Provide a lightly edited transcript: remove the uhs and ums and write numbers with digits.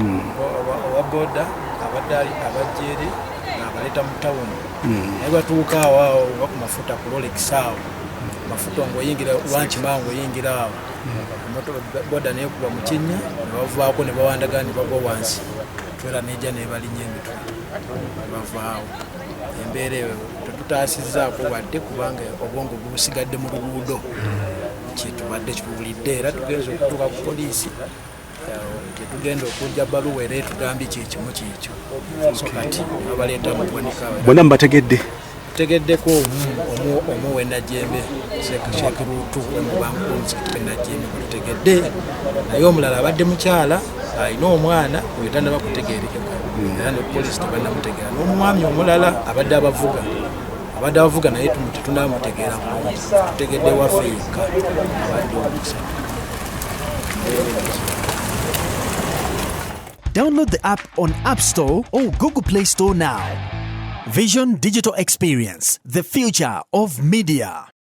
Owa boda abadde ali abajja eri ng'abaleeta mu tawuni, naye batuuka awo awo oba ku mafuta ku Rolex awo mafuta ng'oyingira lwankima ng'oyingira awo, boda nekuba mu kinnya ne bavaako ne bawandagana ne bagwa wansi, twera nejja nebalinya emitwe ne bavaawo. Embeera eyo tetutaasizzaako wadde, kubanga obwongo busigadde mu luguudo. Kyetubadde kibuulidde era tugenza okutuuka ku poliisi gyetugenda okujja baluwa era etugambye kyekimu kyekyo. So kati babaleeta mu ggwanika. Bonna mubategedde? Tutegeddeko omu owenajembe, Shekiruutu wemubankunzikiti wenajembe gwetutegedde, naye omulala abadde mukyala alina omwana oyo tanaba kutegerekeka era ne poliisi tebanamutegeera, n'omwami omulala abadde abavuga naye tetunamutegeera bulungi. Tutegedde waffe yekka abadde omusatu. Download the app on App Store or Google Play Store now. Vision Digital Experience, the future of media.